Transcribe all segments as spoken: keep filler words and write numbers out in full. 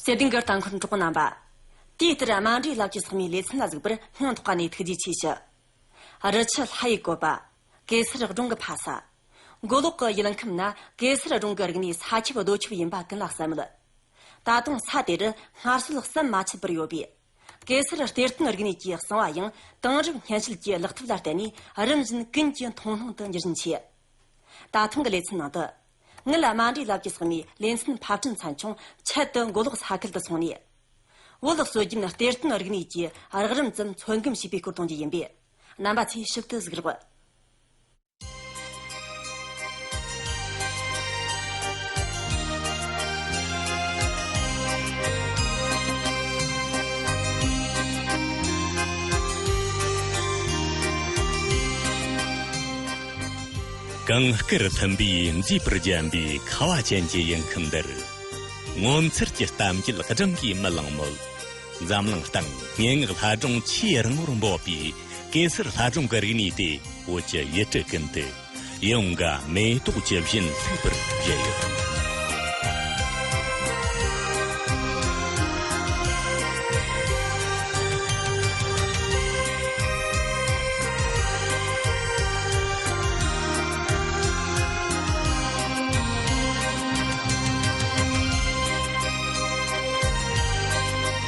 བརྩེ་ལྡན་གྱི་ལྟ་མཁན་གྲོགས་པོ་རྣམ་པ། དེའི་ལྟར་རྨ་འབྲས་ལབ་ཀྱི་ཚེག་མའི་ལེ་ཚན་ལ་གཟིགས་པར་སྙིང་ཐག་པ་ནས་ཐུགས་རྗེ་ཆེ་ཞུ། རི་ཆུ་ལྷ་ཡི་བཀོད་པ། གེ་སར་སྒྲུང་གི་ཕ་ས། མགོ་ལོག་གི་ཡུལ་ཁམས་ན་གེ་སར་སྒྲུང་གི་རིག་གནས་ས་ཁྱབ་རྡོ་ཁྱབ་ཡིན་པ་ཀུན་ལ་གསལ་མོད། ད་དུང་ས་དེར་སྔར་སྲོལ་ཟམ་མ་ཆད་པར་ཡོད་པས། གེ་སར་གཏེར་སྟོན་རིག་གནས་ཀྱི་གསང་བ་ཡང་དེང་རབས་སྨྱན་བྱད་ཀྱི་ལག་ཐབས་ལ་བརྟེན་ནས་རིམ་བཞིན་ཀུན་གྱི་མཐོང་སྣང་དུ་འགྱུར་བཞིན་མཆིས། ད་ཐེངས་ཀྱི་ལེ་ཚན་ནང་དུ། ངེད་ལ་རྨ་འབྲས་ལབ་ཀྱི་ཚེག་མའི་ལེ་ཚན་ཕབ་སྐྲུན་ཚན་ཆུང་ཆེད་དུ་མགོ་ལོག་ས་ཁུལ་དུ་སོང་ནས། བོད་སྲོལ་རྒྱུན་གཏེར་སྟོན་རིག་གནས་ཀྱི་རགས་རིམ་ཙམ་ཚོད་འགེམས་བྱས་པའི་སྐོར་གཏོང་རྒྱུ་ཡིན་པས། རྣམ་པ་ཚོས་ཞིབ་ཏུ་གཟིགས་རོགས། གངས་དཀར་ལྷུན་པོས་མཛེས་པར་བརྒྱན་པའི་ཁ་བ་ཅན་གྱི་ཡུལ་ཁམས་འདིར། ངོ་མཚར་གྱི་གཏམ་རྒྱུད་བགྲང་གིས་མི་ལང་མོད། འཛམ་གླིང་སྟེང་སྙན་ངག་ལྷ་སྒྲུང་ཆེས་རིང་བོར་འབོད་པའི་གེ་སར་ལྷ་སྒྲུང་གི་རིག་གནས་དེ་བོད་ཀྱི་ཡུལ་གྲུ་ཀུན་ཏུ་ཡིད་འོང་གི་མེ་ཏོག་ཇི་བཞིན་ཚིག་པར་བཞད་ཡོད།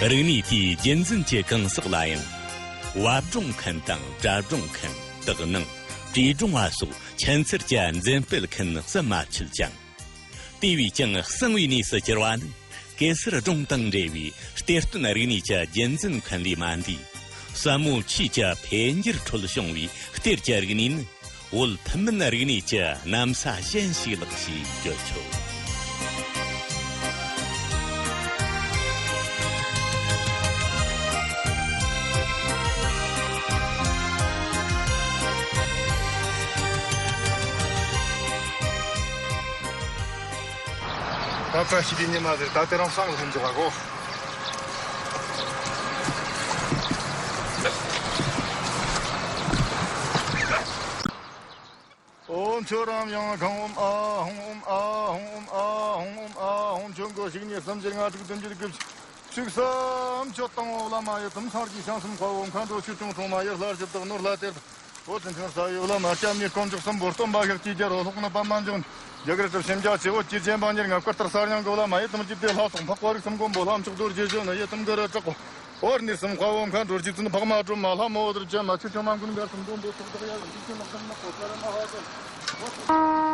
རིག་གནས་དེའི་རྒྱུན་འཛིན་གྱི་གང་ཟག་ལ་ཡང་། བབ་སྒྲུང་མཁན་དང་གྲྭ་སྒྲུང་མཁན། དག་སྣང་། བྲིས་སྒྲུང་བ་སོགས་ཁྱད་མཚར་གྱི་འཛིན་སྤེལ་མཁན་ཟམ་མ་ཆད་ཅིང་། དེ་བས་ཀྱང་གསང་བའི་གནས་སུ་གྱུར་པ་ནི། གེ་སར་སྒྲུང་དང་འབྲེལ་བའི་གཏེར་སྟོན་རིག་གནས་ཀྱི་རྒྱུན་འཛིན་མཁན་ལས་མ་འདས། ཟབ་མོ་ཆོས་ཀྱི་འཕེལ་འགྱུར་ཁྲོད་བྱུང་བའི་གཏེར་གྱི་རིག་གནས་ནི། བོད་ཐུན་མིན་རིག་གནས་ཀྱི་གནམ་ས་གཞན་ཞིག་ལགས་ཞེས་བརྗོད་ཆོག། ད་ལྟ་ཞི་བདེ་ཉི་མ་རེད། ད་དེ་རིང་སང་ལ་ལྷུན་འཇོག་གོ། ཨོ་མཆོད་རམ་ཡང་གང་ཨོམ་ཨ་ཧོང་ཨོམ་ཨ་ཧོང་ཨོམ་ཨ་ཧོང་ཨོམ་ཨ་ཧོང་། ཁྱོད་གོ་ཞིག་ཉིས་གསུམ་བཞི་ལྔ་དྲུག་བདུན་བརྒྱད་དགུ་བཅུ་གསུམ། མཆོད་དང་བླ་མ་ཡི་དམ་སངས་རྒྱས་བྱང་སེམས་དཔའ་བོ་མཁའ་འགྲོ་ཆོས་སྐྱོང་སྲུང་མ་ཡི་ལྷ་བཞི་བདག་ནོར་ལྷ་གཏེར་དང་། བོད་དུ་འཆང་ས་ཡི་བླ་མ་སྐྱབས་གནས་དཀོན་མཆོག་གསུམ་པོ་སྟོན་པ་ཤཱཀྱའི་རྒྱལ་པོ་ལྷོ་ནུབ་པདྨ་འབྱུང་གནས། རྒྱ་གར་གྲུབ་ཆེན་རྒྱ་ཆེ་བོ་སྐྱེས་ཆེན་པ་ཉེར་ལྔ། བཀུར་སྟི་གསར་རྙིང་གི་བླ་མ་ཡི་དམ་རྒྱུད་སྡེ་ལྷ་དང་འཕགས་པ་རིགས་གསུམ་མགོན་པོ་ལྷ་མཆོག་རྡོ་རྗེ་གཞོན་ནུ་ཡི་དམ་གུ་རུ་དྲག་པོ། འོད་ནས་སེམས་དཔའ་བོ་མཁའ་འགྲོ་རྗེ་བཙུན་འཕགས་མ་སྒྲོལ་མ་ལྷ་མོ་འོད་རབ་ཅན་མ་ཆོས་སྐྱོང་མ་མགོན་གར་གསུམ་མགོན་པོ་ཕྱོགས་བདག་ཡ་ཡི་ཆོས་ལག་ཁང་ནག་པོ་ཚ་ར་མ་ཧ་ཅན།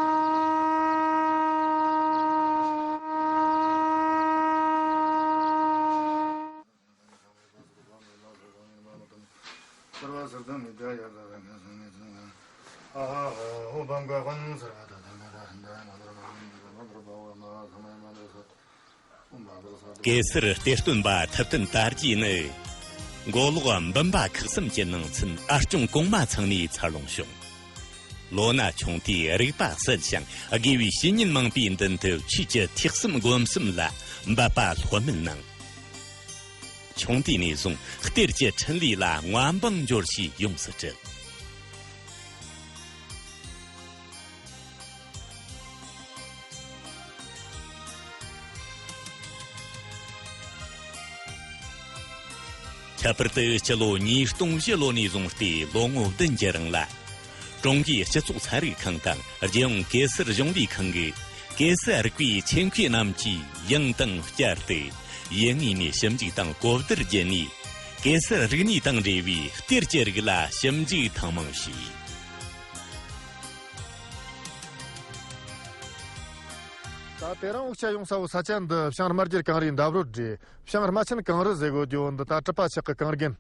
གེ་སར་གཏེར་སྟོན་པ་ཐུབ་བསྟན་དར་རྒྱས་ནི། མགོ་ལོག་འབུམ་པ་ཁག་གསུམ་གྱི་ནང་ཚན་ཨ་སྐྱོང་གོང་མ་ཚང་ནས་འཚར་ལོངས་བྱུང་། ལོ་ན་ཆུང་དུས་རིག་པ་གསལ་ཞིང་དགེ་བའི་བཤེས་གཉེན་མང་པོའི་མདུན་དུ་ཆོས་ཀྱི་ཐོས་བསམ་སྒོམ་གསུམ་ལ་འབད་པ་ལྷོད་མེད་གནང་། ཆུང་དུས་ནས་བཟུང་གཏེར་གྱི་འཕྲིན་ལས་ལ་མངའ་འབངས་འབྱོར་ཞེས་ཡོངས་སུ་གྲགས། ཁྱད་པར་དུ་སྤྱི་ལོ་ཉིས་སྟོང་བཞི་ལོ་ནས་བཟུང་སྟེ་ལོ་ངོ་བདུན་གྱི་རིང་ལ། ཀྲུང་གོའི་སྤྱི་ཚོགས་ཚན་རིག་ཁང་དང་རྒྱལ་ཡོངས་གེ་སར་གཞུང་ལས་ཁང་གི་གེ་སར་རིག་པའི་ཆེད་མཁས་རྣམས་ཀྱིས་ཡང་དང་བསྐྱར་དུ་ཡུལ་དངོས་ནས་ཞིབ་འཇུག་དང་གོ་བསྡུར་བརྒྱུད་ནས། གེ་སར་རིག་གནས་དང་འབྲེལ་བའི་གཏེར་གྱི་རིགས་ལ་ཞིབ་འཇུག་ཐེངས་མང་བྱས། ད་དེ་རིང་འུ་ཅག་ཡོང་ས་བོ་ས་ཆ་འདི་བྱང་རྨ་རྒྱལ་གངས་རིའི་འདབས་རོལ་རེད། བྱང་རྨ་ཆེན་གངས་རི་ཟེར་གོ་རྒྱུ་བོ་འདི་ད་གྲུབ་པ་ཆགས་ཀྱི་གངས་རྒན།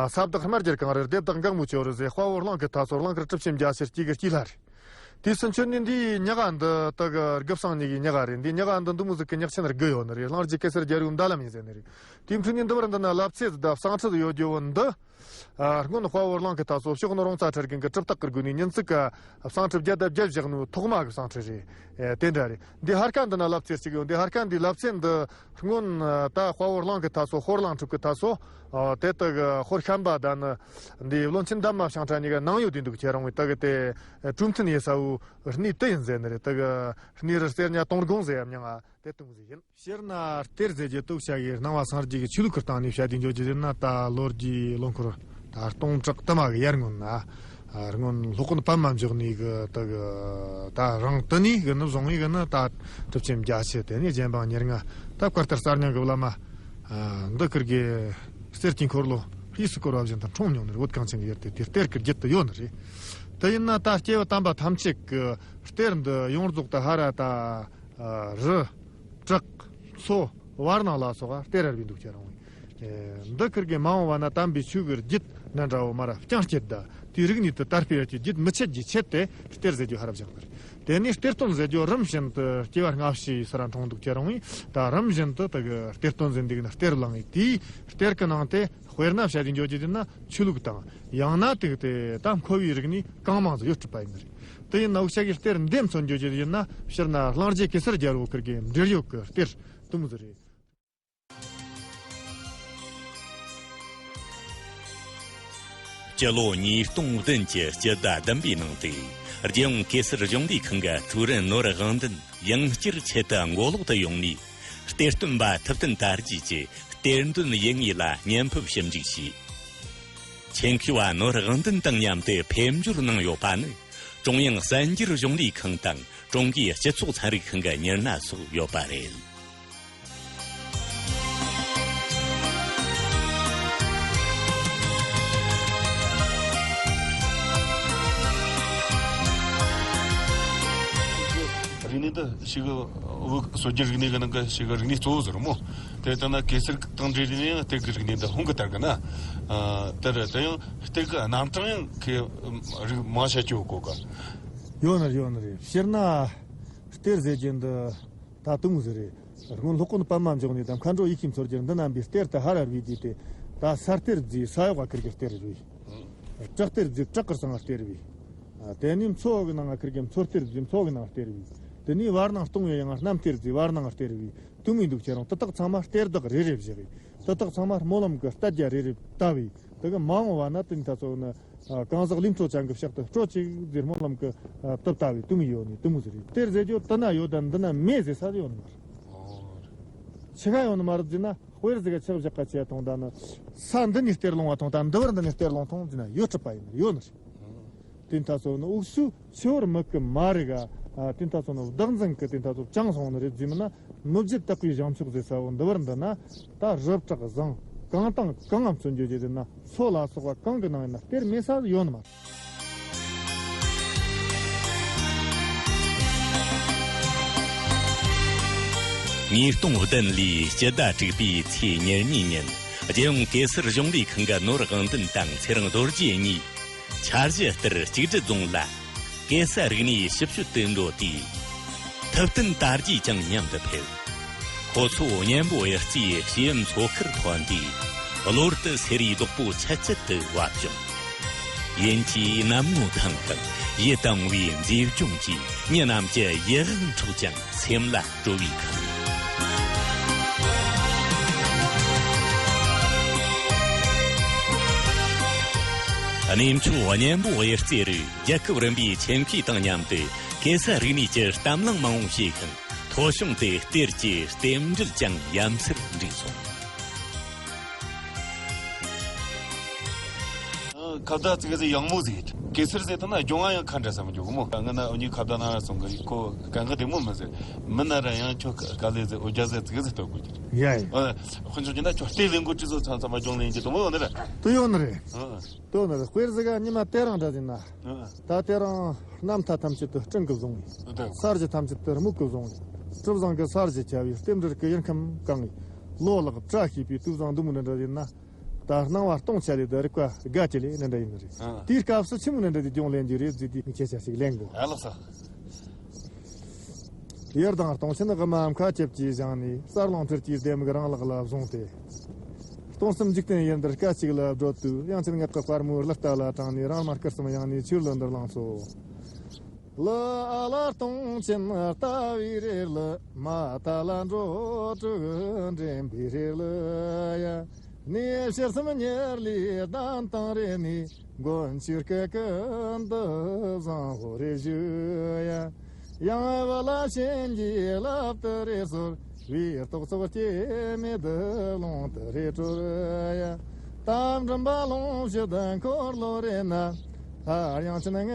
ས་བདག་རྨ་རྒྱལ་གངས་རི། སྡེ་བདག་འགག་མོ་ཆོས་རི་ཟེར། དཔའ་བོ་གླང་གི་ཐ་ཚོ་གླང་དཀར་གྲུབ་ཆེན་རྒྱ་ཆེར་སྐྱེས་གི་སྐྱེས་ལྷ་རེད། དེའི་ཚུན་ཆོད་ནི་འདིའི་ཉག་ག་འདི་དག་དགུ་བསང་ཉིད་ཀྱི་ཉག་ག་རེད། འདིའི་ཉག་ག་འདི་འདི་མོ་ཟིག་གི་ཉག་ཆེན་དགུ་ཡོད་ནི་རེད། གླང་རྗེ་གེ་སར་རྒྱལ་པོའི་མདའ་ལམ་ཡིན་ཟེར་ནི་རེད། དེའི་འཕྲོས་ནི་འདི་བར་འདི་ན་ལབ་ཙེ་ཟིག་དང་བསང་ཁྲི་ཟིག་ཡོད་རྒྱུ་བོ་འདི། ཨ། སྔོན་དཔའ་བོ་གླང་གི་ཐ་ཚོ་ཕྱོགས་ནི་རོང་ཚ་ཁྲི་རྒན་གྱི་གྲུབ་རྟགས་ཀྱི་སྒོ་ནས་ཉིན་ཙིག་ག་བསང་ཁྲི་བརྒྱ་དང་བརྒྱད་བཞག་ནོའི་ཐོག་མ་གི་བསང་ཁྲི་རེད། ཨེ། དེ་འདྲ་རེད། འདི་ཧར་ཁ་འདི་ན་ལབ་ཙེ་གཅིག་ཡོད། འདི་ཧར་ཁ་འདི་ལབ་ཙེ་འདི་སྔོན་ད་དཔའ་བོ་གླང་གི་ཐ་ཚོ་ཧོར་གླིང་ཕྲུག་གི་ཐ་ཚོ། ཨ། དེ་དག་ཧོར་ཤམ་པ་ད་ནི་འདི་བློན་ཆེན་འདབ་མ་ཤང་ཁྲ་གཉིས་ཀ་ནང་ཡོད་དེ་འདུག་ཁྱེད་རང་བས་དག་དེ་གྲུབ་མཐུན་ཡིན་ས་བོ་གནས་དེ་ཡིན་ཟེར་ནི་རེད། དག་གནས་རི་གསེར་ཉ་དུང་དགོང་ཟེར་ཡ་མྱང་ང་། དེ་དུང་ཟིག་ཡིན། སྤྱིར་ན་གཏེར་ཟེར་རྒྱུ་དུ་བྱ་གི་སྣང་བ་སངས་རྒྱས་ཀྱི་ཆོས་ལུགས་ཀྱི་སྟེང་ནས་བཤད་དེ་འཇོག་རྒྱུ་ཟེར་ན། ད་ལོ་རྒྱུས་ལོ་འཁོར་ད་སྟོང་ཕྲག་དུ་མ་གི་ཡར་སྔོན་ན། ཨ། སྔོན་སློབ་དཔོན་པདྨ་འབྱུང་གནས་གི་ད་གི་ད་རང་དུ་ནས་གི་ནི་བཟུང་བའི་གི་ནི། ད་གྲུབ་ཆེན་བརྒྱད་ཅུ། དེ་ནས་རྗེ་འབངས་ཉེར་ལྔ། ད་བཀའ་གཏེར་གསར་རྙིང་གི་བླ་མ། ཨ། འདི་ཁིར་གི་གཏེར་གྱི་འཁོར་ལོ་གཡས་སུ་བསྐོར་བ་བཞིན་དུ་འཁྲུངས་མྱོང་ནི་རེད། བོད་གངས་ཅན་གྱི་ཡུལ་དེ་དེ་གཏེར་གྱི་རྒྱུད་དུ་ཡོད་ནི་རེད། དེ་ཡིན་ན་ད་སྐྱེས་བུ་དམ་པ་ཐམས་ཅད་ཀྱི་གཏེར་འདི་ཡོངས་རྫོགས་དུ་ཧ་ར་ད། ཨ། རུ་བྲག་མཚོ་བར་སྣང་ལ་སོགས་པ་གཏེར་ར་ར་བའི་འདུག་ཅེས་རང་བའི། ཨེ། འདི་ཁིར་གི་མ་འོངས་པ་ན་དམ་པའི་ཆོས་ཀྱི་རྒྱུད་ནི་འདྲ་བོ་མ་ར་རྐྱང་སྐྱེད་ད་དེའི་རིགས་ནི་དུ་དར་སྤེལ་གྱི་རྒྱུད་མི་ཆད་ཀྱི་ཆེད་དེ་གཏེར་ཟེར་རྒྱུ་ཧ་ར་བཞག་པ་རེད། དེ་ནས་གཏེར་སྟོན་ཟེར་རྒྱུ་རིམ་བཞིན་དུ་སྐྱེ་བ་སྔ་ཕྱི་ས་ར་འཁྲུངས་འདུག་ཅེས་རང་བའི། ད་རིམ་བཞིན་དུ་དེ་གི་གཏེར་སྟོན་ཟེར་འདུག་ན་གཏེར་བླངས་ཡི། དེའི་གཏེར་གི་ནང་དེ་དཔེར་ན་བཤད་དེ་འཇོག་རྒྱུ་དེ་ན་ཆོས་ལུགས་དང་། ཡང་ན་དེ་གི་དེ་ད་འཁོར་བའི་རིགས་ནི་གང་མང་ཟིག་ཡོད་སྲིད་པ་ཡིན་ནི་རེད། དེ་ཡིན་ན་འུ་ཅག་གི་གཏེར་འདེམས་ཚོ་འཇོག་རྒྱུ་ཡིན་ན། སྤྱིར་ན་གླང་རྗེ་གེ་སར་རྒྱལ་པོ་ཁིར་གི་འབྲེལ་ཡོད་ཀྱི་གཏེར་དུ་མོ་ཟིག་རེད། སྤྱི་ལོ་ཉིས་སྟོང་བདུན་གྱི་སྤྱི་ཟླ་བདུན་པའི་ནང་དུ། རྒྱལ་ཡོངས་གེ་སར་གཞུང་ལས་ཁང་གི་ཐུགས་རིན་ནོར་དབང་ལྡན་ཡང་བསྐྱར་ཆེད་དུ་མགོ་ལོག་ཏུ་ཡོང་ནས། གཏེར་སྟོན་པ་ཐུབ་བསྟན་དར་རྒྱས་ཀྱི་གཏེར་འདོན་ཡིན་ངེས་ལ་བརྙན་ཕབ་ཞིབ་འཇུག་བྱས། ཆེད་མཁས་པ་ནོར་དབང་ལྡན་དང་མཉམ་དུ་ཕེབས་འབྱོར་གནང་ཡོད་པ་ནི། ཀྲུང་དབྱང་གསར་འགྱུར་གཞུང་ལས་ཁང་དང་ཀྲུང་གོའི་སྤྱི་ཚོགས་ཚན་རིག་ཁང་གི་མྱུར་ན་སོགས་ཡོད་པ་རེད། རིག་གནས་འདི་ཞིག་བོད་སྲོལ་རྒྱུན་རིག་གནས་ཀྱི་ནང་གི་ཞིག་རིག་གནས་གཙོ་བོ་ཟེར་མོ། དེ་ལྟ་ན་གེ་སར་དང་འབྲེལ་ནས་གཏེར་གྱི་རིག་གནས་འདི་ཧོང་གི་དར་གི་ན། ཨ། དེར་དེ་ཡང་གཏེར་གྱི་རྣམ་གྲངས་ཡང་གི་རིགས་མང་ཤ་ཅིག་ཡོད་གོ་ག་ཡོད་ནི་རེད། ཡོད་ནི་རེད། སྤྱིར་ན་གཏེར་ཟེར་རྒྱུ་འདི་ད་དུང་ཟིག་རེད། སྔོན་སློབ་དཔོན་པདྨ་འབྱུང་གནས་དང་མཁའ་འགྲོ་ཡེ་ཤེས་མཚོ་རྒྱལ་འདི་རྣམ་པའི་གཏེར་དུ་ཧ་ར་བའི་དུས་དེ། ད་ས་གཏེར་རྫས་ས་འོག་ག་ཁིར་གྱི་གཏེར་རེད། བྲག་གཏེར་རྫས་བྲག་གི་སང་གཏེར་བའི། ཨ། དེ་ནས་མཚོ་གི་ནང་ང་ཁིར་གི་མཚོ་གཏེར་རྫས་མཚོ་གི་ནང་གཏེར་བའི། དེ་ནས་བར་སྣང་སྟོང་བའི་ཡང་གནམ་གཏེར་རྫས་བར་སྣང་གཏེར་བའི་དུ་མི་འདུག་ཅེས་རང་དེ་དག་ཚང་མ་གཏེར་བདག་རེ་རེ་བཞག་གི། དེ་དག་ཚང་མ་སྨོན་ལམ་གི་རྟ་རྒྱ་རེ་རེ་བཏབ་བས། དེ་གི་མ་འོངས་པ་ན་དེ་ནས་ད་ཚོ་ནི། ཨ། གང་ཟག་ལུས་འཕྲོག་ཅན་གི་ཕྱག་ཏུ་སྤྲོད་ཅིག་ཟེར་སྨོན་ལམ་གི། ཨ། བཏབ་ལྟ་བའི་དུ་མི་ཡོད་ནི་དུ་མི་ཟེར་རེད། གཏེར་ཟེར་རྒྱུ་དེ་ན་ཡོད་དམ་འདི་ན་མེད་ཟེར་ས་ཡོད་ནི་མ་རེད། ཆི་ག་ཡོད་ནི་མ་རེད་ཟེར་ན། དཔེར་ཟིག་གི་ཆག་བཞག་ག་ཆེ་ཐོང་ད་ནི། ས་འདི་ནས་གཏེར་ལོང་བ་ཐོང་ད་འདི་བར་འདི་ནས་གཏེར་ལོང་ཐོང་ཟེར་ན་ཡོད་གྲུབ་པ་ཡིན་ཡོད་ནི་རེད། དེ་ད་ཚོ་ནི་འུག་སུ་ཆེ་བར་མི་གི་མ་རེད་ག་ཨ། དེ་ད་ཚོ་ནི་བདག་འཛིན་གི་དེ་ད་ཚོ་བཅངས་སོང་ནི་རེད་ཟེར་མིན་ན། མི་བརྗེད་དག་པའི་བྱང་ཆུབ་ཟེར་ས་བོ་འདི་བར་འདི་ན། ད་རི་བྲག་བཟང་གང་དང་གང་ངམ་ཚོ་འཇོ་རྒྱུ་ཟེར་ན། མཚོ་ལ་སོགས་པ་གང་གི་ནང་ཡིན་ན་གཏེར་མེད་ས་ཡོད་ནི་མ་རེད། ཉིས་སྟོང་བདུན་ལོའི་སྤྱི་ཟླ་དྲུག་པའི་ཚེས་ཉེར་གཉིས་ཉིན། རྒྱལ་ཡོངས་གེ་སར་གཞུང་ལས་ཁང་གི་ནོར་དབང་ལྡན་དང་ཚེ་རིང་རྡོ་རྗེ་གཉིས། འཆར་གཞི་ལྟར་གཅིག་སྒྲིལ་རྫོང་ལ་གེ་སར་རིག་གནས་ཞིབ་དཔྱོད་དུ་འགྲོ་དུས། ཐུབ་བསྟན་དར་རྒྱས་ཀྱང་མཉམ་དུ་ཕེབས། ཁོ་ཚོ་གཉན་པོ་གཡུ་རྩེའི་ཞི་ཡི་མཚོ་ཁར་ཐོན་དུས། གློ་བུར་དུ་སེ་རའི་རྡོག་པོ་ཆུ་སྐྱེད་དུ་བབ་བྱུང་། ཡིན་གྱི་གནམ་ངོ་ཐང་ཐང་། ཡིད་དང་བའི་མཛེས་ལྗོངས་ཀྱིས་མྱི་རྣམས་ཀྱི་ཡིད་དབང་འཕྲོག་ཅིང་སེམས་ལ་སྤྲོ་བའི་ཁམས། གནས་མཆོག་གཉན་པོ་གཡུ་རྩེ་རུ་རྒྱལ་ཁབ་རིམ་པའི་ཆེད་མཁས་དང་མཉམ་དུ་གེ་སར་རིག་གནས་ཀྱི་གཏམ་གླེང་མང་བོ་བྱས་ཤིང་། ཐོ་གཞུང་དུ་གཏེར་གྱི་རྟེན་འབྲེལ་ཀྱང་ཡ་མཚར་འགྲིག་སོང་། ཁ་བརྡ་ཙི་གེ་ཟིག་ཡག་མོ་ཟིག་གེ་སར་ཟེར་ཐུབ་ན་སྦྱོང་བ་ཡང་ཁ་འདྲ་ས་མི་འཇོག་གི་མོ། ང་ན་འུ་གཉིས་ཁ་བརྡ་ན་ར་སོང་གི་ཁོ་གང་གི་བདེ་མོ་མི་ཟེར། མི་ན་ར་ཡང་ཁྱོད་དཀའ་ལས་ཟེར་འོ་རྒྱ་ཟེར་ཙི་གེ་ཟིག་ཐོབ་དགོས་ཀྱི། ཡ་ཡ། ཨ། དཔེ་མཚོན་གྱི་ན་ཁྱོད་ལྟས་ལེན་དགོས་ཀྱི་ཚོ་ཚང་ཚང་མ་སྦྱོང་ལེན་གྱི་དུ་མོ་ཡོད་ནི་རེད། དུ་ཡོད་ནི་རེད། ཨ། དོ་ནི་དཔེར་ཟིག་ག་ཉི་མ་དེ་རིང་འདྲ་ཟིན་ན། ཨ། ད་དེ་རིང་གནམ་མཐའ་ཐམས་ཅད་དུ་སྤྲིན་གྱིས་བཟུང་བས། ཨ། ས་གཞི་ཐམས་ཅད་དུ་སྨུག་གིས་བཟུང་བས། གྲིབ་བཟང་གི་ས་གཞི་ཁྱབ་པས་རྟེན་འབྲེལ་གྱི་ཡུལ་ཁམས་གང་ངས། ལོ་ལེགས་བཀྲ་ཤིས་པའི་དུས་བཟང་འདི་མོ་འདྲ་འདྲ་ཟིན་ན། ད་སྣང་བ་སྟོང་ཆ་ལས་ད་རིག་པ་དགའ་ཆེ་ལས་འདྲ་འདྲ་ཡིན་ནི་རེད། ཨ། དེའི་སྐབས་སུ་ཆི་མོ་འདྲ་འདྲ་དེ་སྦྱོང་ལེན་རྒྱུ་རེད་ཟེར་དུས་ངས་ཁྱེད་ཆ་ཞིག་ལེན་དགོས། ཨ་ལགས་སོ། ཡར་ལྡང་སྟོང་ཆེན་དབུ་མ་མཁའ་ཁྱབ་ཀྱིས་བཞེངས་ནས། རྩ་རླུང་ཐུར་གྱིས་ལྡེམ་གི་རང་ལག་ལ་བཟུང་སྟེ། སྟོང་གསུམ་འཇིག་རྟེན་ཡུལ་འདིར་སྐད་ཅིག་ལ་བགྲོད་དུས། དབྱངས་ཅན་ངག་གི་དཔལ་མོའི་གླུ་རྟ་ལ་དྲངས་ནས། རང་སྨྲ་སྐུ་གསུམ་དབྱངས་ནས་ཆོས་གླུ་འདི་བླངས་སོ། གླུ་ཨ་ལ་སྟོང་ཆེན་ལྟ་བའི་རེ་གླུ། མ་ཐ་ལ་འགྲོ་དྲུག་འདྲེན་པའི་རེ་གླུ་ཡ། གནས་ཕྱིར་སེམས་ཉེར་ལེའི་གདན་དང་རེ་ནས། མགོན་ཆེར་སྐད་ཀྱི་འདི་བཟང་ཧོ་རེ་ཞུ་ཡ། ཡང་བ་ལ་བྱིན་གྱིས་བརླབ་ཏུ་རེ་གསོལ་བའི་རྟོག་ཚོགས་སྐྱེ་མེད་བདུད་རླུང་དུ་རེ་སྤྲུལ་ཡ། ད་མགྲིན་པ་ལོངས་སྤྱོད་འཁོར་ལོ་རེ་ན། ད་དབྱངས་ཅན་ངག་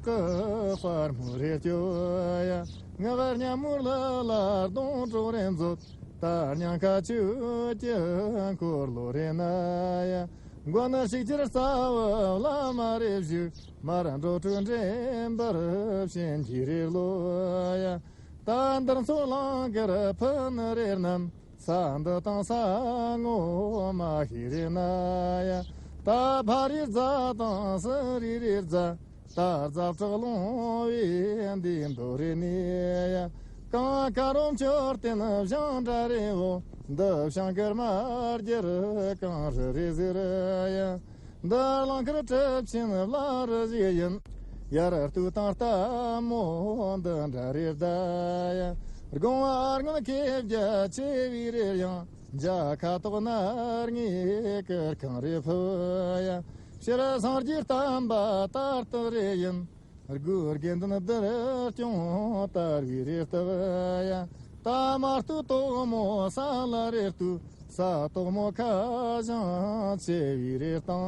གི་དཔལ་མོ་རེ་སྐྱོ་ཡ། ངག་སྙན་མོ་ལ་ལ་གདོང་གྲོགས་རེ་མཛོད། ད་སྙན་ཁ་ཆོས་ཀྱི་འཁོར་ལོ་རེ་ན་ཡ། མགོན་ནི་ཞིག་ཅེར་རྩ་བ་བླ་མ་རེ་བཞུགས། མར་འགྲོ་དྲུག་འདྲེན་པར་བྱིན་གྱིས་རེ་རློབས་ཡ། ད་འདིར་མཚོ་གླང་དཀར་ཕུ་ནུ་རེ་རྣམས། ས་འདི་དང་ས་ངོ་མ་ཤེས་རེ་ན་ཡ། ད་ཕ་རི་རྫ་དང་སུ་རི་རི་རྫ། ད་རྫ་བྲག་ལུང་བའི་འདི་མདོ་རེ་ནི་ཡ། གངས་དཀར་རོམ་མཆོད་རྟེན་བཞེངས་འདྲ་རེ་བོ། འདི་བྱང་དཀར་མ་རྒྱལ་གངས་རི་རེ་ཟེར་ཡ། འདི་གླང་དཀར་གྲུབ་ཆེན་བླ་རི་ཞིག་ཡིན། ཡར་སྟོད་དང་ལྟད་མོ་འདི་འདྲ་རེ་ད་ཡ། དགོང་བ་སྔོན་ཁེབས་རྒྱ་ཆེ་བའི་རེ་ཡང་། འཇའ་ཁ་དོག་ནར་ངའི་གུར་ཁང་རེ་ཕུབ་ཡ། ཕྱིར་སངས་རྒྱས་བསྟན་པ་དར་དུ་རེ་ཡིན། སྒོ་དགེ་འདུན་བདུད་སྐྱོང་དར་བའི་རེ་སྟབས་ཡ། ད་མ་སྟོད་དོག་མོ་ས་ལ་རེ་སྟོད། ས་དོག་མོ་ཁ་བྱང་ཆེ་བའི་རེ་སྟང་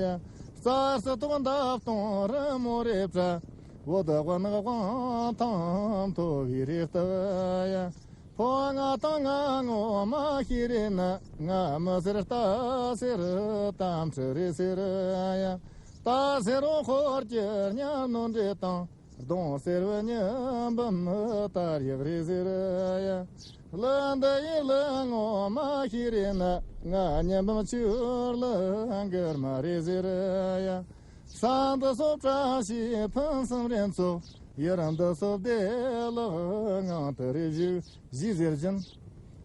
ཡ། རྩྭ་སི་ཏོག་འདབ་སྟོང་རི་མོ་རེ་བཀྲ། འོ་ད་དབང་ནག་དབང་ཐང་མཐོ་བའི་རེ་སྟབས་ཡ། ཕོ་ང་དང་ང་ངོ་མ་ཤེས་རེ་ན། ང་མི་ཟེར་ལྟ་ཟེར་གཏམ་ཁྲི་རེ་ཟེར་ཡ། ད་ཟེར་རོ་འཁོར་གྱི་གཉའ་གནོན་འདྲེ་དང་། གདོང་ཟེར་བའི་ཉི་འབུམ་དར་ཡག་རེ་ཟེར་ཡ། གླུ་འདི་ཡི་གླུ་ངོ་མ་ཤེས་རེ་ན། ང་ཉི་འབུམ་ཆུ་གླུ་མགུར་མ་རེ་ཟེར་ཡ། ས་འདི་སོ་བཀྲ་ཤིས་ཕུན་སུམ་རེ་ཚོགས། ཡུལ་འདི་སོ་བདེ་ལེགས་ངང་དུ་རེ་བཞུགས། ཞེས་ཟེར་བཞིན།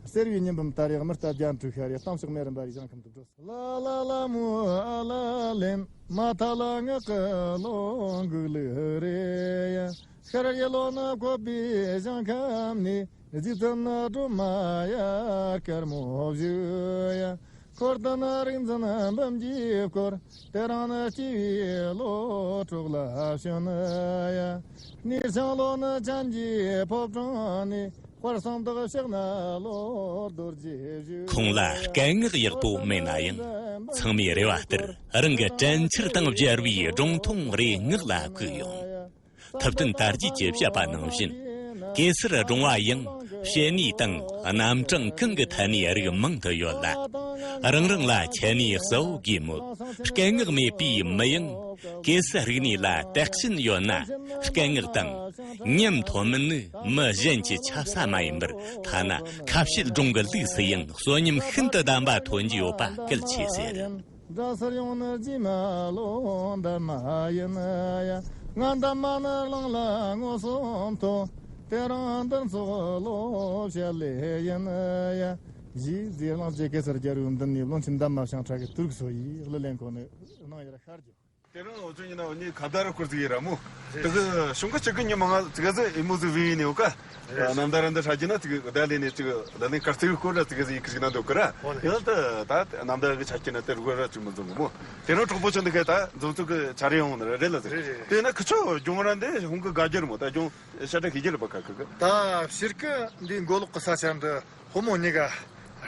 སེར་བའི་ཉི་འབུམ་དར་ཡག་མི་རྟ་རྒྱན་དྲུག་ཤ་རེ་གཏམ་ཕྱོགས་མེ་རི་འབའ་རི་ཞིང་ཁམས་དུ་འགྲོ། ལ་ལ་ལ་མོ་ཨ་ལ་ལེན། མ་ཐ་ལ་ངག་གི་ལོ་འགུག་ལུགས་རེ་ཡ། ཤར་གི་ལོ་ནི་བཀོད་པའི་ཞིང་ཁམས་ནས། རྗེ་བཙུན་ནི་སྒྲོལ་མ་ཡར་དཀར་མོ་བཞུགས་ཡ། འཁོར་དུ་ནི་རིག་འཛིན་འབུམ་གྱིས་བསྐོར། དེ་རིང་ནི་སྐྱེས་བུའི་བློ་གྲོགས་ལ་བྱོན་ཡ། གནས་ཆུང་ལོ་ནི་བྱམས་ཀྱི་ཕོ་བྲང་ནས། དཔལ་གསང་བདག་ཕྱག་ན་ལོ་རྡོ་རྗེ་བཞུགས། ཁོང་ལ་སྐད་ངག་ཡག་པོ་མེད་ན་ཡང་། ཚང་མའི་རེ་བ་ལྟར་རང་གི་དྲན་འཆར་དང་སྦྱར་བའི་སྒྲུང་ཐུང་རེ་ངག་ལ་བཀོད་ཡོང་། ཐུབ་བསྟན་དར་རྒྱས་ཀྱིས་བཤད་པ་ནང་བཞིན། གེ་སར་སྒྲུང་བ་ཡང་བཤད་ནུས་དང་རྣམ་གྲངས་གང་གི་ཐད་ནས་རིགས་མང་དུ་ཡོད་ལ། རང་རང་ལ་ཁྱད་ནུས་གསལ་བོ་གིས་མོད། སྐད་ངག་མེད་པའི་མི་ཡང་གེ་སར་རིག་གནས་ལ་དད་ཞེན་ཡོད་ན། སྐད་ངག་དང་ཉམས་ཐོན་མིན་ནི་མི་གཞན་གྱི་ཆ་ས་མ་ཡིན་པར། ཐ་ན་ཁ་བཤད་སྒྲུང་གི་ལུགས་སུ་ཡང་གསོན་ཉམས་ཤིན་ཏུ་ལྡན་པ་ཐོན་རྒྱུ་ཡོད་པ་གལ་ཆེ་ཟེར། འདྲ་སར་ཡོང་ནི་རྗེས་མ་ལོ་འདབ་མ་ཡིན་ཡ། ང་འདབ་མ་ནི་གླིང་ལ་མངོན་སུམ་མཐོ། དེ་རིང་འདིར་ཚོགས་ལོ་བཤད་ལེ་ཡིན་ཡ། ཞེས་རྗེ་གླིང་རྗེ་གེ་སར་རྒྱལ་པོའི་མདུན་ནས་བློན་ཆེན་འདབ་མ་ཞང་ཁྲ་གི་དུར་གསོ་ཡིས་གླུ་ལེན་གོ་ནི་གནང་ཡར་ཤར་རྒྱུ། དེ་རིང་འུ་ཚོ་ཡིན་ན་འུ་གཉིས་ཁ་བརྡ་རུ་སྐོར་ཟིག་ཡིན་ར་མོ། རེད། དེ་གི་གཞུང་གི་ཆུ་གི་ཉི་མ་ང་ཙི་ག་ཟི་ཨི་མོ་ཟི་བི་བི་ནི་འུ་ཀ། རེད། ནམ་ཟླ་ར་འདི་ཧྲ་གི་ན་ཙི་གི་བརྡ་ལེན་ནི་ཙི་གི་བརྡ་ལེན་དཀར་ཙི་གི་སྐོར་ར་ཙི་ག་ཟི་ཡི་ཁི་ཟིག་ན་འདུག་གི་ར། ཨོ་ལེ། ཡང་ད་ད་ནམ་ཟླ་གི་ཆ་གི་ན་དེ་རུ་ར་ཅིག་མི་འཛོམས་གི་མོ། དེ་རིང་གྲོགས་པོ་ཆུ་འདི་གི་ད་འཛོམས་ཚུགས་གི་ཆ་རེ་ཡོང་ནི་རེད་ལ་ཟེར། རེད་རེད། དེ་ན་ཁི་ཆོ་ལྗོངས་ར་འདི་ཧུང་གི་དགའ་རྒྱུ་རེད་མོ། ད་ལྗོངས་ཤ་ཁྲ་ཁི་རྒྱུ་རེད་པ་ཁ་ཁི་གི། ད་ཕྱིར་གི་འདི་མགོ་ལོག་གི་ས་ཆ་འདི། ཕོ་མོ་གཉིས་ཀ་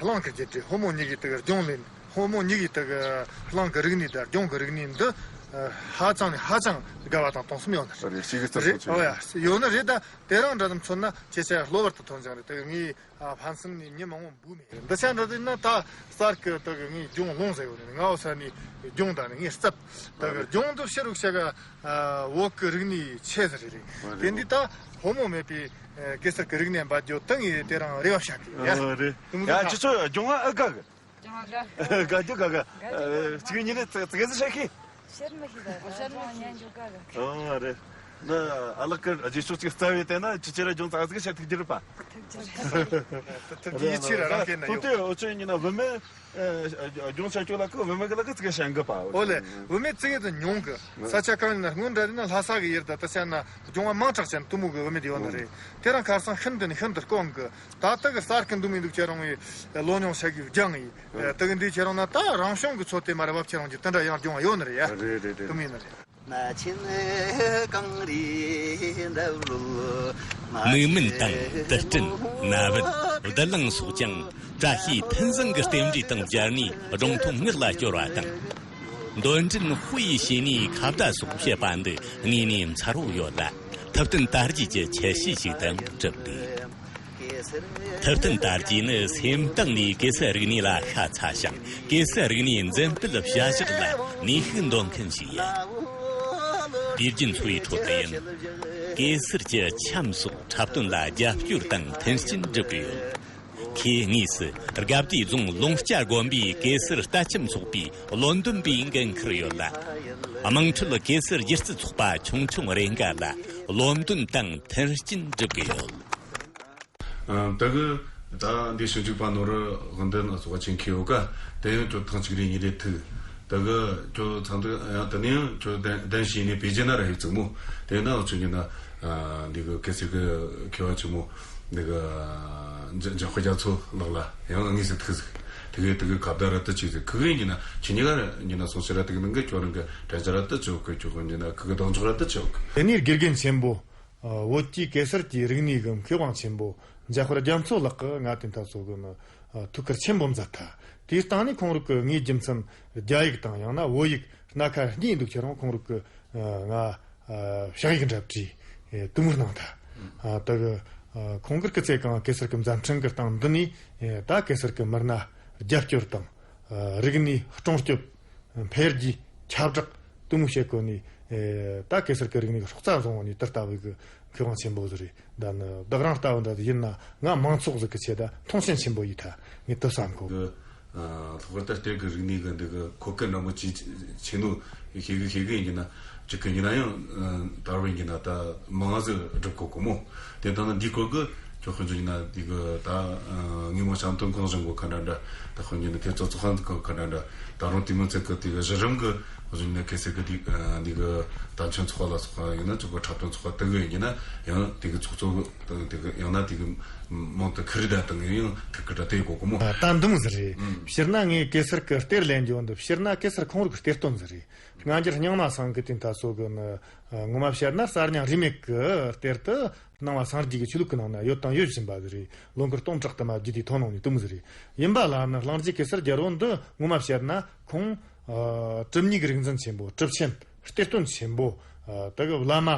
གླིང་གི་རྒྱུད་དེ། ཕོ་མོ་གཉིས་ཀའི་དེ་གི་ལྗོངས་ལེན། ཕོ་མོ་གཉིས་ཀའི་དེ་གི་གླིང་གི་རིག་གནས་དང་ལྗོངས་གི་རིག་གནས་འདི་ཧ་ཅང་ནས་ཧ་ཅང་དགའ་བ་དང་གཏོང་སེམས་ཡོད་ནི་རེད། རེད། ཞིག་གི་རྩ་རེད། ཆེ་ཨོ་ཡ། ཡོད་ནི་རེད། ད་དེ་རིང་འདྲ་དམ་མཚོན་ན་ཁྱེད་ཆ་གློ་བུར་དུ་ཐོན་ཀྱང་རེད། དེ་གི་ངའི་ཕན་སེམས་ནས་ཉི་མ་ངོ་འབུ་མེད་རེད། འདི་ཆ་འདྲ་དེ་ན་ད་གསར་གི་དེ་གི་ངའི་ལྗོངས་ལུང་ཟེར་ཡོད་ནི་རེད། ང་འོ་ས་ནས་ལྗོངས་དང་ནི་ངའི་རྩབ་དེ་གི་ལྗོངས་འདི་ཕྱི་རུ་ཤ་ག་ཨ། བོད་ཀྱི་རིག་གནས་ཆེ་ཟེར་རེད། ཨ། རེད། དེ་འདི་ད་ཕོ་མོ་མེད་པའི་ཨ། གེ་སར་གྱི་རིག་གནས་འབད་རྒྱུ་དེ་ངས་དེ་རིང་རེ་བ་བཞག་གི་ཡ། ཨ། རེད། དེ་མོ་ཡ། ད་ཁྱེད་ཚོ་ལྗོངས་ཨ་དགའ་གི། ལྗོངས་ཨ་དགའ། དགའ་རྒྱུ་དགའ་གི། དགའ་རྒྱུ་དགའ། ཨ། ཅིག་ཉིན་ནས་ཙི་ཙི་གེ་ཟི་ཤེས་གི། ཤེར་མི་ཤེས་ད། ཤེར་མི་ཤེས། ཉན་རྒྱུ་དགའ་གི། ཨ། རེད། ན་ཨ་ལགས་ཀྱི་རྗེས་ཕྱོགས་ཅིག་རྩ་བའི་དེ་ན་ཅི་ཅི་ར་ལྗོངས་ཙག་ཙིག་བྱེད་ཐུབ་རྒྱུ་རེད་པ། ཐུབ་རྒྱུ་རེད། ཐུབ་རྒྱུ་ཡིད་ཆེས་ར་རང་གིས་ན་ཡོད། ཐུབ་དེ་འུ་ཚོ་ཡིན་ན་བུད་མེད། ཨ། ལྗོངས་ཆ་ཁྱོད་ལ་ཁོ་བུད་མེད་གི་ལ་ཁོ་ཙི་གེ་ཞན་གི་པ། ཨོ་ལེ། བུད་མེད་ཙི་གེ་དུ་ཉུང་གི། ས་ཆ་གང་ཡིན་ན་སྔོན་འདྲ་ཡིན་ན་ལྷ་ས་གི་ཡུལ་དུ་ད་ཆ་ན་ལྗོངས་པ་མང་དྲགས་ཅན་དུ་མོ་གི་བུད་མེད་ཡོད་ནི་རེད། དེ་རིང་ཁ་སང་ཤིན་ཏུ་ནས་ཤིན་ཏུ་དཀོན་གི། ད་ལྟ་གི་གསར་གི་འདུག་མི་འདུག་ཁྱེད་རང་གི་ལོ་ཉུང་ཤ་གི་སྦྱང་ཡིན། དེ་གི་འདི་ཁྱེད་རང་ན་ད་རང་བྱུང་གི་ཚོད་དེ་མ་རེད་བབ། ཁྱེད་རང་གི་དེ་འདྲ་ཡང་ལྗོངས་པ་ཡོད་ནི་རེད་ཡ། རེད་རེད་རེད། དུ་མོ་ཡིན་ནི་རེད། མིག་སྨན་དང་དུད་སྤྲིན། ན་བུན། བདུད་གླང་སོགས་ཀྱང་བཀྲ་ཤིས་ཐོན་བཟང་གི་རྟེན་འབྲེལ་དང་སྦྱར་ནས་སྒྲུང་ཐུང་ངག་ལ་སྐྱོར་བ་དང་། འདོན་འདྲེན་དཔེ་ཡི་བྱས་ནས་ཁ་བརྡ་སོགས་བྱེད་པ་འདི་དངོས་གནས་མཚར་བོ་ཡོད་ལ། ཐུབ་བསྟན་དར་རྒྱས་ཀྱི་ཁྱད་ཆོས་ཤིག་ཏུ་གྲུབ་འདུག། ཐུབ་བསྟན་དར་རྒྱས་ནི་སེམས་གཏིང་ནས་གེ་སར་རིག་གནས་ལ་ཤ་ཚ་ཞིང་། གེ་སར་རིག་གནས་འཛིན་སྤེལ་བྱ་གཞག་ལ་ནུས་ཤུགས་འདོན་མཁན་ཞིག་ཡིན། དུས་རྒྱུན་འཚོ་བའི་ཁྲོད་དུ་ཡང་གེ་སར་གྱི་འཆམ་སོགས་འཁྲབ་སྟོན་ལ་རྒྱབ་སྐྱོར་དང་མཐུན་རྐྱེན་སྒྲུབ་ཀྱི་ཡོད། ཁོས་དངོས་སུ་དགའ་བདེ་རྫོང་ལུང་སྐྱ་དགོན་པའི་གེ་སར་རྟ་འཆམ་ཚོགས་པའི་བློ་འདོན་པའི་འགན་འཁུར་ཡོད་ལ། དམངས་ཁྲོད་གེ་སར་སྒྱུ་རྩལ་ཚོགས་པ་ཆུང་ཆུང་རེ་འགའ་ལ་བློ་འདོན་དང་མཐུན་རྐྱེན་སྒྲུབ་ཀྱི་ཡོད། ཨ། ད་གི་ད་འདི་ཞིབ་འཇུག་པ་ནོར་དབང་ལྡན་སོགས་ཆེད་མཁས་ཡོད་ཀ། དེ་ཡང་ཁྱོད་ཐེངས་གཅིག་རེ་གཉིས་རེ་ཐུག། ད་གི་ཁྱོད་ཚང་དུ་ཡང་དེ་ནས་ཡང་ཁྱོད་གདན་གདན་ཞུས་ནས་བེད་སྤྱད་ན་ར་ཡོད་ཙིག་མོ། དེ་ན་ཁྱོད་ཉིན་ན་ཨ་འདི་གི་གེ་སར་གི་མཁས་པ་ཆེན་མོ་འདི་གི་འཇམ་འཇམ་དཔལ་རྒྱ་མཚོ་ལགས་ལ་ཡང་དངོས་སུ་ཐུག་ཟིག། དེ་གི་དེ་གི་ཁ་བརྡ་ར་ཏི་ཅིག་ཟིག། ཁི་གི་ཉིན་ན་ཁྱེད་གཉིས་ཀ་ར་ཉིན་ན་སོང་ཕྱིར་ར་དེ་གི་ནང་གི་ཁྱོད་རང་གི་དྲན་འཆར་ར་ཏི་ཅིག་ཡོད་གི། ཁྱོད་གི་ཉིན་ན་ཁི་གི་གདེང་འཇོག་ར་ཏི་ཅིག་ཡོད་གི། དེ་ནས་དགེ་རྒན་ཆེན་པོ། ཨ། བོད་ཀྱི་གེ་སར་གྱི་རིག་གནས་ཀྱི་མཁས་དབང་ཆེན་པོ་འཇམ་དཔལ་རྒྱ་མཚོ་ལགས་ཀྱིས་ང་དེ་འདྲ་ཚོ་གི་ནི། ཨ། ཐུགས་ཁུར་ཆེན་པོ་མཛད་ཐལ། དེའི་སྟེང་ནས་ཁོང་རང་གི་ངའི་རྒྱུ་མཚན་རྒྱ་ཡིག་དང་ཡང་ན་བོད་ཡིག་སྣ་ཁ་གཉིས་འདུག། ཁྱེད་རང་ཁོང་རང་གི། ཨ། ང་། ཨ། ཕྱག་ཡིག་འདྲ་བྲིས། ཨེ། དུམ་བུར་གནང་ཐལ། ཨ། ད་གི། ཨ། ཁོང་གི་སྐུ་ཚེ་གང་གེ་སར་གྱི་མཛད་འཕྲིན་གྱི་སྟེང་འདི་ནས། ཨེ། ད་གེ་སར་གྱི་མི་སྣ་རྒྱབ་སྐྱོར་དང་། ཨ། རིག་གནས་སྲུང་སྐྱོབ། འཕེལ་རྒྱས། ཁྱབ་བསྒྲགས་དེ་མོ་བྱེད་དགོས་ནི། ཨེ། ད་གེ་སར་གྱི་རིག་གནས་སྲོག་རྩ་བཟུང་བ་ནི་དེ་ལྟ་བུའི་གི་མཁས་དབང་ཆེན་པོ་ཟིག་རེད། ད་ནི་བདག་རང་ལྟ་བུ་འདྲ་ཡིན་ན་ང་མང་ཚོགས་ཟིག་གི་ཆེད་དུ་མཐོང་ཆེན་ཆེན་པོ་ཡིན་ཐལ། ངས་དེ་བསམ་གོ། གི། ཨ། ལྷག་པར་དུ་གཏེར་གྱི་རིག་གནས་ཀྱི་འདི་གི་མཁོ་གལ་འདྲ་མོ་ཅིག་ཆེ་ནོ་ཤེས་གི་ཤེས་གི་ཡིན་གྱི་ན་ཅིག་གི་ཡིན་ན་ཡང་། ཨ། དར་བ་ཡིན་གྱི་ན་ད་མང་ཟིག་སྒྲུབ་གོ་གོ་མོ། དེ་ལྟ་ན་འདིའི་སྐོར་གི་ཁྱོད་དཔེ་མཚོན་ན་འདི་གི་ད་དངོས་མང་བཤམས་སྟོན་ཁང་བཞེངས་གོ་ཁ་འདྲ་འདྲ། ད་དཔེ་མཚོན་ན་དེ་ཚོ་ཚོགས་ཁང་གི་ཁ་འདྲ་འདྲ། ད་རུང་དེ་མིན་ཚད་གི་དེ་གི་གཞི་རིམ་གི་དཔེ་མཚོན་ན་གལ་སྲིད་གི་དེ་འདི་གི་ད་ཆོས་ཚོགས་པ་ལ་སོགས་པ་ཡིན་ན་ཚོགས་པ་འཁྲབ་སྟོན་ཚོགས་པ་དེ་གི་ཡིན་ན་ཡང་དེ་གི་ཚོགས་གཙོ་གི་དེ་གི་ཡང་ན་དེ་གི་མང་དུ་ཁུར་ད་དང་ཡང་ཐུག་གི་ད་དེ་གོ་གོ་མོ། ད་འདི་མོ་ཟིག་རེད། ཨང་། སྤྱིར་ན་ངས་གེ་སར་གི་གཏེར་ལེན་རྒྱུ་འདི་སྤྱིར་ན་གེ་སར་ཁོང་རང་གི་གཏེར་སྟོན་ཟིག་རེད། སྔ་འགྱུར་རྙིང་མ་ཚང་གི་དེ་འདྲ་ཚོ་གི་ནི། ངོ་མ་བཤད་ན་གསར་རྙིང་རིས་མེད་ཀྱི་གཏེར་དུ་སྣང་བ་སངས་རྒྱས་ཀྱི་ཆོས་ལུགས་ཀྱི་ནང་ན་ཡོད་དང་ཡོད་བཞིན་པ་ཟིག་རེད། ལོ་འཁོར་སྟོང་ཕྲག་དུ་མ་བརྒྱུད་དེ་ཐོན་ནོ་ནི་དེ་མོ་ཟིག་རེད། ཡིན་པ་ལ་ནི་གླིང་རྗེ་གེ་སར་རྒྱལ་པོ་འདི་ངོ་མ་བཤད་ན་ཁོང་། ཨ། གྲུབ་གཉིས་ཀྱི་རིག་འཛིན་ཆེན་པོ། གྲུབ་ཆེན། གཏེར་སྟོན་ཆེན་པོ། ཨ། དེ་གི་བླ་མ་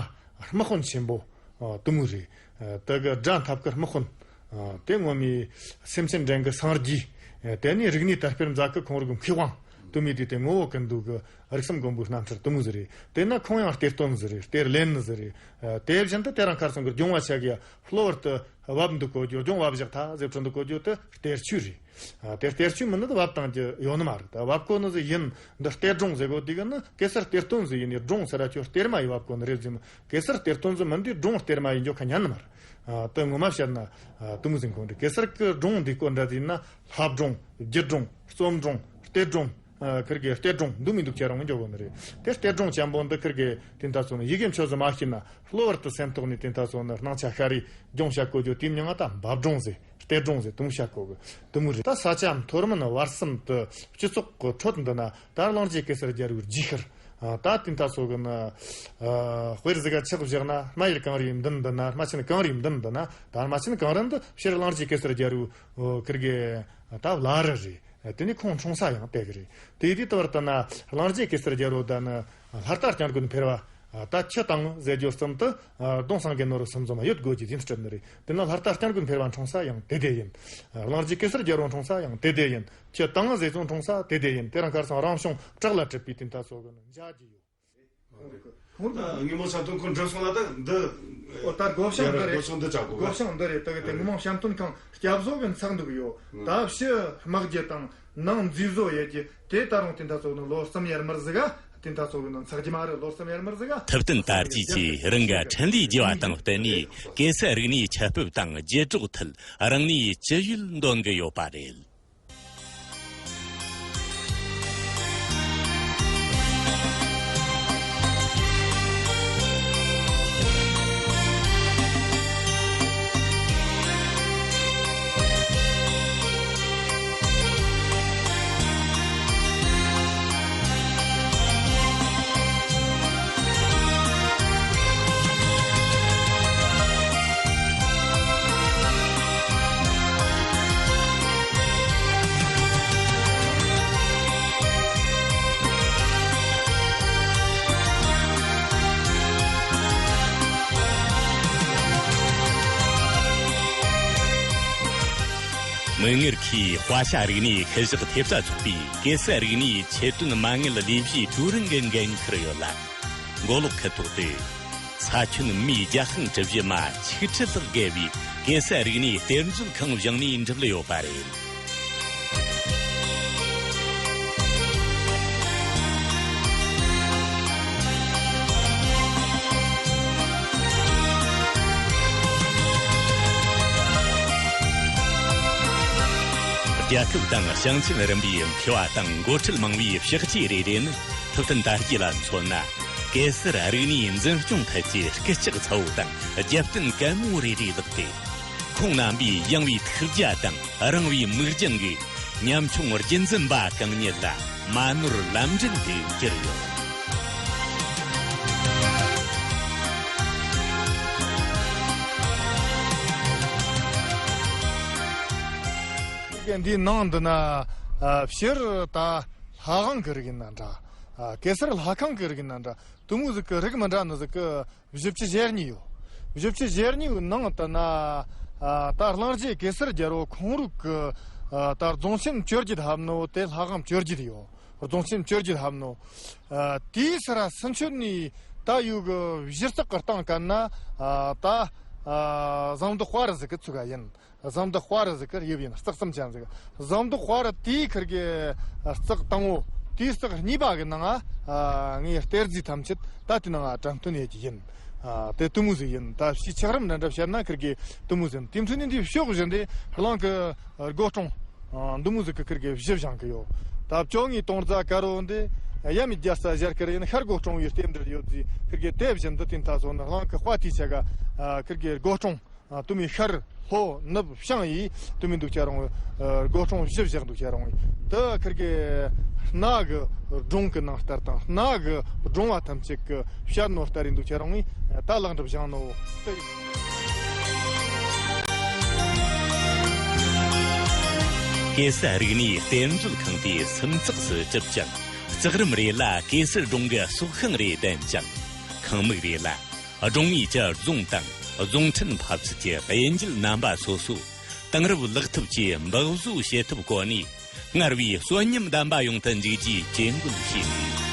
དམག་དཔོན་ཆེན་པོ། ཨ། དེ་མོ་རེད། ཨ། དེ་གི་དགྲ་འཐབ་ཀྱི་དམག་དཔོན། ཨ། དེ་ངོ་མའི་སེམས་ཅན་འདྲེན་གྱི་སངས་རྒྱས། ཨ། དེ་ནས་རིག་གནས་དར་སྤེལ་མཛད་གི་ཁོང་རང་གི་མཁས་དབང་དེ་མོ་དེ་དེ་ངོ་བོ་ཀུན་འདུས་གི་རིགས་གསུམ་མགོན་པོའི་རྣམ་ཐར་དེ་མོ་ཟིག་རེད། དེ་ན་ཁོང་ཡང་གཏེར་སྟོན་ཟིག་རེད། གཏེར་ལེན་ནི་ཟིག་རེད། ཨ། དེ་བཞིན་དུ་དེ་རིང་ཁ་སང་གི་སྒྲུང་བ་ཆ་གི་གློ་བུར་དུ་བབ་འདུག་གོ་རྒྱུ། སྒྲུང་བ་བཞག་ཐ་ཟེར་ཁྲོ་འདུག་གོ་རྒྱུ་དེ་གཏེར་ཆོས་རེད། ཨ། དེ་གཏེར་ཆོས་མིན་ནི་དེ་བབ་བཏང་རྒྱུ་ཡོད་ནི་མ་རེད། ད་བབ་གོ་ནི་ཟིག་ཡིན། འདི་གཏེར་སྒྲུང་ཟེར་གོ་དེ་གི་ནི་གེ་སར་གཏེར་སྟོན་ཟིག་ཡིན་ནི། སྒྲུང་ཟེར་ར་ཁྱོད་གཏེར་མ་ཡི་བབ་གོ་ནི་རེད་ཟེར་མོ། གེ་སར་གཏེར་སྟོན་ཟིག་མིན་དུས་སྒྲུང་གཏེར་མ་ཡིན་རྒྱུ་ཁ་ཉན་ནི་མ་རེད། ཨ། དེ་ངོ་མ་བཤད་ན། ཨ། དེ་མོ་ཟིག་གོ་འདི་གེ་སར་གི་སྒྲུང་འདི་སྐོར་འདྲ་ཟིག་ཡིན་ན་ལྷ་སྒྲུང་། རྒྱུད་སྒྲུང་། རྩོམ་སྒྲུང་། གཏེར་སྒྲུང་། ཨ། ཁིར་གི་གཏེར་སྒྲུང་འདི་མོ་འདུག་ཁྱེད་རང་འཇོག་གོ་ནི་རེད། དེ་གཏེར་སྒྲུང་ཅན་པོ་འདི་ཁིར་གི་དེ་འདྲ་ཚོ་ནི་ཡི་གེ་མཆོད་ཟིག་མ་ཤེས་ན་གློ་བུར་དུ་སེམས་ཐོག་ནས་དེ་འདྲ་ཚོ་ནི་སྣང་ཆ་ཤར་རེ་སྒྲུང་བཤད་གོ་རྒྱུ་དེའི་མྱིང་ང་ད་འབབ་སྒྲུང་ཟེར། གཏེར་སྒྲུང་ཟེར་དེ་མོ་བཤད་གོ་གི་དེ་མོ་རེད། ད་ས་ཆ་མཐོ་རིམ་ནི་བར་གསུམ་དུ་སྤྱི་ཚོགས་ཀྱི་ཁྲོད་འདི་ན་ད་གླིང་རྗེ་གེ་སར་རྒྱལ་པོའི་རྗེས་ཤུལ། ཨ། ད་དེ་འདྲ་ཚོ་གི་ནི། ཨ། དཔེར་ཟིག་ག་ཆག་བཞག་ན་རྨ་ཡུལ་གངས་རིའི་མདུན་འདི་ན། རྨ་ཆེན་གངས་རིའི་མདུན་འདི་ན། ད་རྨ་ཆེན་གངས་རི་འདི་སྤྱིར་གླིང་རྗེ་གེ་སར་རྒྱལ་པོའི་ཁིར་གི་ད་བླ་རི་རེད། དེ་ནས་ཁོང་འཁྲུངས་ས་ཡང་དེ་གི་རེད། དེ་དུས་དེ་བར་དུ་ན་གླིང་རྗེ་གེ་སར་རྒྱལ་པོ་ད་ནི་ལྷ་རྟ་སྤྱང་ཀུན་འཕེལ་བ། ད་ཁྱི་དང་ཟེར་རྒྱུ་ཙམ་དུ་གདོང་བསམ་གི་ནོར་བུ་གསུམ་འཛོམས་ཡོད་དགོས་ཀྱི་ཡིན་སྲིད་ནི་རེད། དེ་ན་ལྷ་རྟ་སྤྱང་ཀུན་འཕེལ་བ་འཁྲུངས་ས་ཡང་དེ་དེ་ཡིན། གླིང་རྗེ་གེ་སར་རྒྱལ་པོ་འཁྲུངས་ས་ཡང་དེ་དེ་ཡིན། ཁྱི་དང་ཟེར་ཙང་འཁྲུངས་ས་དེ་དེ་ཡིན། དེ་རིང་ཁ་སང་རང་བྱུང་བྲག་ལ་གྲུབ་པའི་དེ་འདྲ་ཚོ་གི་ནི་མཇལ་རྒྱུ་ཡོད། ཁོང་གི། ད་དངོས་མང་བཤམས་སྟོན་ཁོ་འགྲུབ་སོང་ལ་ད་འདི། ཨོ་ད་སྒོ་བྱང་འདི་རེད། སྒོ་བྱང་འདི་བཅག་དགོས། སྒོ་བྱང་འདི་རེད། ད་གི་དེ་དངོས་མང་བཤམས་སྟོན་ཁང་སྐྱབས་བཟོ་གི་འཚག་འདུག་ཡོད། ད་ཕྱི་དམག་རྒྱུ་དང་ནང་མཛེས་བཟོ་ཡོད་རྒྱུ་དེ་ད་རུང་དེ་འདྲ་ཚོ་ནི་ལོ་གསུམ་ཡར་མར་ཟིག་ག་དེ་འདྲ་ཚོ་གི་ནང་འཚག་རྒྱུ་མ་རེད། ལོ་གསུམ་ཡར་མར་ཟིག་ག་དུབ་བསྟན་དར་རྒྱས་ཀྱིས་རང་གི་འཕྲིན་ལས་རྒྱས་པ་དང་བསྟུན་ནས་གེ་སར་རིག་གནས་ཁྱབ་སྤེལ་དང་བརྒྱུད་སྒྲོག་ཐད་རང་ནུས་ཅི་ཡོད་འདོན་གི་ཡོད་པ་རེད། མིག་སྔར་ཁོས་དཔའ་ཤ་རིག་གནས་ཤུལ་བཞག་ཐེབས་རྩ་ཚོགས་པའི་གེ་སར་རིག་གནས་ཆེད་དོན་མ་དངུལ་ལས་གཞིའི་ཀྲུའུ་རིན་གྱི་འགན་འཁུར་ཡོད་ལ། མགོ་ལོག་ཁུལ་ཐོག་ཏུ་ས་ཁྱོན་མི་བརྒྱ་ཤིང་གྲུ་བཞི་མ་ཆིག་ཁྲི་ལྷག་བརྒལ་བའི་གེ་སར་རིག་གནས་གཏེར་མཛོད་ཁང་བཞེངས་ནས་འགྲུབ་ལ་ཡོད་པ་རེད། རྒྱལ་ཁབ་དང་ཞིང་ཆེན་རིམ་པའི་མཁས་པ་དང་འགོ་ཁྲིད་མང་བའི་ཕྱག་རྗེས་རེ་རེ་ནི། ཐུབ་བསྟན་དར་རྒྱས་ལ་མཚོན་ན། གེ་སར་རིག་གནས་འཛིན་སྐྱོང་ཐད་ཀྱི་སྐུལ་ལྕག་ཚ་བོ་དང་རྒྱབ་རྟེན་གལ་མོ་རེ་རེ་བརླགས་ཏེ། ཁོང་རྣམ་པའི་ཡངས་པའི་ཐུགས་རྒྱ་དང་རིང་བའི་མིག་རྒྱང་གིས་ཉམ་ཆུང་རྒྱུན་འཛིན་པ་གང་ཉིད་ལ་མ་ནོར་ལམ་འདྲེན་དུ་གྱུར་ཡོད། འདིའི་ནང་འདི་ན་ཕྱིར་ད་ལྷ་ཁང་གི་རིགས་ཡིན་ན་འདྲ། ཨ། གེ་སར་ལྷ་ཁང་གི་རིགས་ཡིན་ན་འདྲ། དུ་མོ་ཟིག་གི་རིགས་མི་འདྲ་ནི་ཟིག་གི་བཞི་བཅུ་ཞེ་གཉིས་ཡོད། བཞི་བཅུ་ཞེ་གཉིས་ཡོད་ནང་དུ་ན། ཨ། ད་གླིང་རྗེ་གེ་སར་རྒྱལ་པོ་ཁོང་རུ་གི། ཨ། ད་རྫོང་ཆེན་བཅོ་བརྒྱད་ཧམ་ནོ་དེ་ལྷ་ཁང་བཅོ་བརྒྱད་ཡོད། རྫོང་ཆེན་བཅོ་བརྒྱད་ཧམ་ནོ། ཨ། དེའི་སར་སུན་ཆོད་ནི་ད་ཡོད་གི་གཞི་རྩ་གི་སྟེང་ག་ན། ཨ། ད། ཨ། ཟངས་མདོག་དཔའ་རི་ཟིག་གི་ཚུགས་ཡིན། ཟངས་མདོག་དཔའ་རི་ཟིག་གི་དབྱིབས་ཡིན། རྩེག་གསུམ་ཅན་ཟིག་ཟངས་མདོག་དཔའ་རི་དེའི་ཁིར་གི་རྩེག་དང་པོ། དེའི་རྩེག་གཉིས་པ་གི་ནང་ང་ངའི་གཏེར་རྫས་ཐམས་ཅད་ད་དེ་ནང་ང་གྲངས་ཐོན་ཡོད་ཀྱི་ཡིན། ཨ། དེ་དུ་མོ་ཟིག་ཡིན། ད་ཕྱིའི་ཆགས་རིམ་འདྲ་འདྲ་བཤད་ན་ཁིར་གི་དུ་མོ་ཟིག་ཡིན། དེ་མཚོན་ནི་འདི་ཕྱོགས་བཞི་འདི་གླིང་གི་སྒོ་སྲུང་། ཨ། འདི་མོ་ཟིག་གི་ཁིར་གི་བཞི་བཞེངས་གི་ཡོད། ད་བཅོ་ལྔའི་སྟོང་རྩ་དཀར་པོ་འདི་ཡབ་མེས་རྒྱལ་ས་བཞད་དཀར་ཡིན། ཤར་སྒོ་སྲུང་བའི་རྟེན་འབྲེལ་ཡོད་ཟིག་ཁིར་གི་དེ་བཞིན་དུ་དེ་མཐའ་སོགས་ནི་གླིང་གི་དཔའ་ཐུལ་ཆ་ག་ཁིར་གི་སྒོ་སྲུང་། ཨ། དུ་མོའི་ཤར་ལྷོ་ནུབ་བྱང་ཡི་དུ་མོའི་འདུག་ཆ་རུང་། ཨ། སྒོ་སྲུང་བཞི་བཞག་འདུག་ཆ་རུང་། དེ་ཁིར་གི་སྣ་གི་སྒྲུང་གི་ནང་ལྟར་དང་སྣ་གི་སྒྲུང་བ་ཐམས་ཅད་གི་བཤད་ནོ་ལྟར་ཡིན་འདུག་ཆ་རུང་། ད་ལེགས་འགྲུབ་བཞེངས་ནོ་དེ་ཡིན། གེ་སར་རིག་གནས་གཏེར་མཛོད་ཁང་དེ་སུམ་ཚགས་སུ་གྲུབ་ཅིང་། ལྕགས་རིམ་རེ་ལ་གེ་སར་སྒྲུང་གི་སྲོག་ཤིང་རེ་ལྡན་ཅིང་། ཁང་མིག་རེ་ལ་སྒྲུང་མིའི་གྲྭ་རྫོང་དང་རྫོང་ཕྲན་འཕགས་ཚུལ་གྱི་དབྱེ་འབྱེད་རྣམ་པ་སོ་སོ། དེང་རབས་ལག་ཐབས་ཀྱིས་འབག་བཟོ་བྱེད་ཐབས་བཀོལ་ནས། སྔར་བས་གསོན་ཉམས་ལྡན་པ་ཡོང་དུ་འཇུག་རྒྱུའི་གྲོས་འགོ་བྱས་ནས།